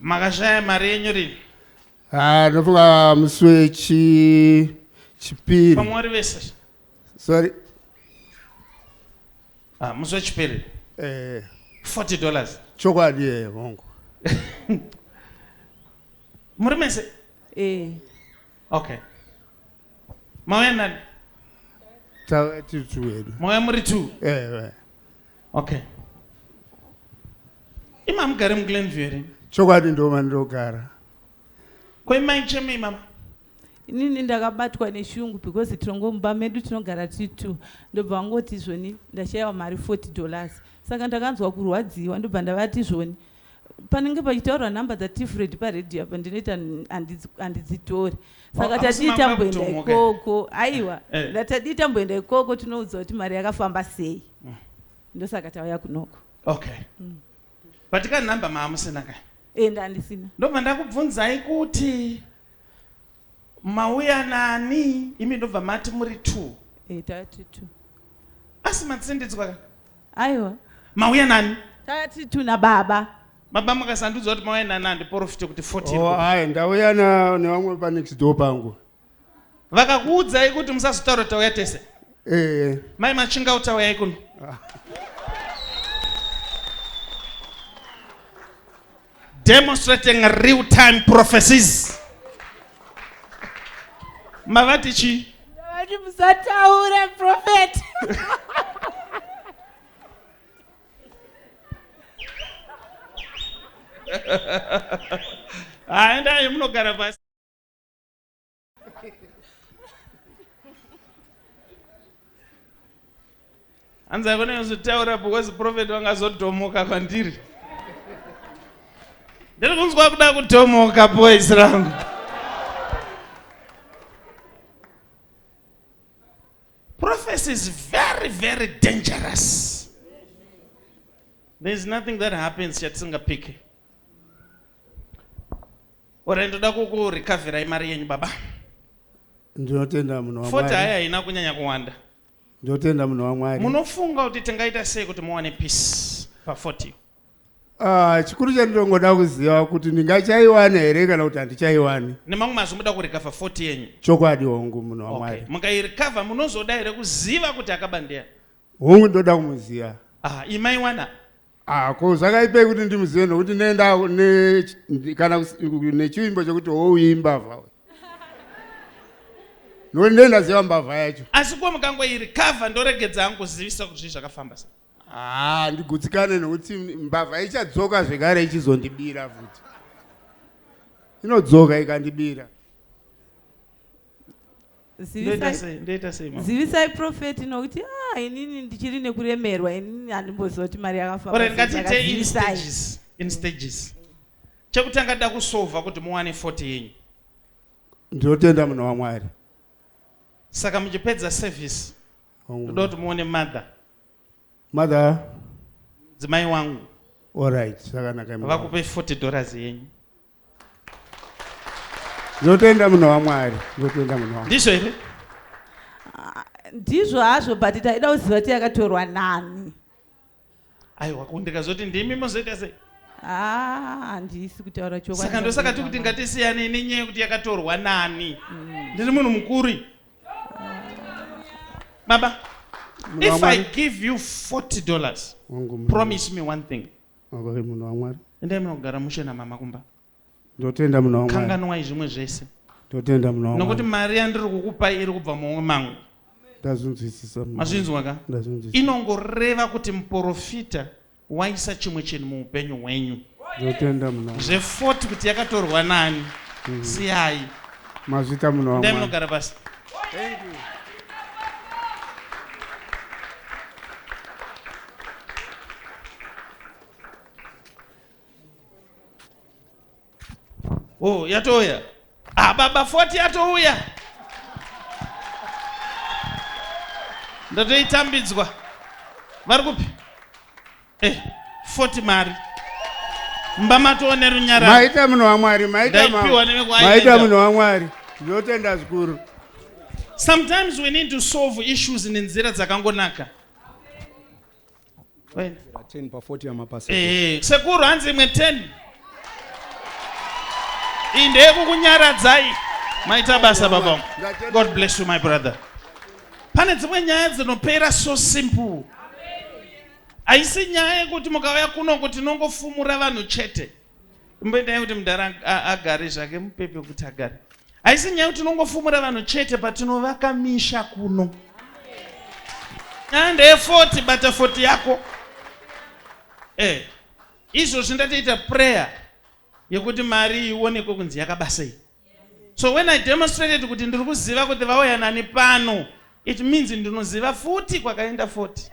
Makashaya mari yenyu rini? Ah, ndofunga musi wechi chipiri. Pamwe vari vese. Sorry. Ah, musi wechipiri. Eh. 40 dollars. Chokwadi eh, hongu. Muri mese? Eh. Okay. Mauya nani? Tauya tiri two hedu. Mauya muri two? Eh. eh. Okay. Ima hamugari muGlenview here? Chokwadi ndo mandinogara. Ko imai chemei mama? Inini ndakabatwa neshungu because tirongo mumba medu tinogara tiri two ndobva vangoti zvoni ndashaiwa mari 40 dollars saka ndakanzwa kurwadziwa ndobva ndavati zvoni panenge pachitaurwa nhamba dzatifred paredhiyo apa ndinoita handidzitori saka oh, tadii tamboenda ikoko aiwa eh. tadii tamboenda ikoko tinoudzwa kuti mari yakafamba sei mm. ndosaka tauya kunoko okay mm. but ka nhamba maamusina ka e ndandisina ndobva ndakubvunzai kuti mauya nani imi ndobva mati muri two e tati two asi matsindidzwa ka aiwa mauya nani tati two nababa baba mukasandudza kuti mauya nani handiporofite kuti 40 oh, ai ndauya nevamwe panext door pangu vakakuudzai kuti musazotaura tauya tese eh. mai machinga utauyai kuno demonstrating real time prophecies mavati chii vati musataure prophet haendai munogara pasi hanzi akone kuzotaura because prophet vangazodhomoka kwandiri ndiri kunzwa kuda kudhomoka boys rangu prophecy is very very dangerous there is nothing that happens chatisingapike Ore ndoda kukurecoverai mari yenyu baba. Ndinotenda munhu waMwari. Foti haya haina kunyanya kuwanda. Ndinotenda munhu waMwari. Munofunga kuti tingaita sei kuti muwane peace pa 40? Ah, chikuru chandinongoda kuziva kuti ndingachaiwana here kana kuti handichaiwani. Nemamwe mazwi muda kurecover 40 yenyu. Chokwadi hongu munhu waMwari. Okay. Mukairecover munozoda here kuziva kuti akaba ndiani? Hongu ndoda kumuziva. Ah, imaiwana. Ah, ko zvakaipei kuti ndimuzive nokuti nenda ne, kana nechivimbo chekuti wouyi mbavha uyu nokuti ndee ndaziva mbavha yacho asi ko mukangoirecover ndoregedza hangu kuzivisa kuti zvii zvakafamba sei ah ndigutsikane nokuti mbavha ichadzoka zvekare ichizondibira futi inodzoka ikandibira Zivisai profeti nokuti ah, inini ndichiri nekuremerwa inini handimboziva kuti mari yakafamba. Ngatiite in stages, in stages. Chekutanga da kusova kuti muwane 40 yenyu. Ndinotenda munhu waMwari. Saka muchipedza service ndoda kuti muone mother. Mother. Dzimai wangu. All right, zvakanaka. Vakupe 40 dollars yenyu. Ndinotenda munhu waMwari, ndinotenda munhu waMwari. Ndizvo here? Ah, ndizvo hazvo but taida kuziva kuti yakatorwa nani. Aiwa, ko ndikazoti ndimi mozoita sei? Ah, handisi kutaura chokwadi. Saka ndosaka tiri kuti ngatisiyanei nenyaya yekuti yakatorwa nani. Ndiri munhu mukuru. Baba, if I give you 40 dollars, promise me one thing. Okay, munhu waMwari. Endai munogara mushe namama kumba. Ndotenda munhu waMwari. Kanganwai zvimwe zvese. Ndotenda munhu waMwari. Nokuti mari yandiri kukupai iri kubva muhomwe mangu. Ndazvinzwisisa. Mazvinzwa ka? Ndazvinzwisisa. Inongoreva kuti muporofita waisa chimwe chinhu muupenyu hwenyu. Ndotenda munhu waMwari. Zve 40 kuti yakatorwa nani? Mm. Siyai. Mazvita munhu waMwari. Endai munogara pasi. Thank you. Oh, yatouya. Ah, baba 40 yatouya. Ndatoitambidzwa. Vari kupi? Eh, 40 mari. Mba matoone runyararo. Maita munhu waMwari, maita Ndaipiwa nevekwa maita munhu waMwari. Ndinotenda zvikuru. Sometimes we need to solve issues nenzira dzakangonaka. 10 pa 40 yamapasa Eh, sekuru hanzi imwe 10. Iyi ndeyekukunyaradzai. Maita basa, baba vangu. God bless you, my brother. Pane dzimwe nyaya dzinopera so simple. Haisi nyaya yekuti mukauya kuno kuti tinongofumura vanhu chete. Mboendai kuti mudhara agare zvake, mupepe kuti agare. Haisi nyaya yekuti tinongofumura vanhu chete patinovaka misha kuno. Nyaya ndeye 40. Bata 40 yako. Izvozvi ndatoita prayer yekuti mari ionekwe kunzi yakabasei. So when I demonstrated kuti ndiri kuziva kuti vauya nani pano, it means ndinoziva futi kwakaenda 40.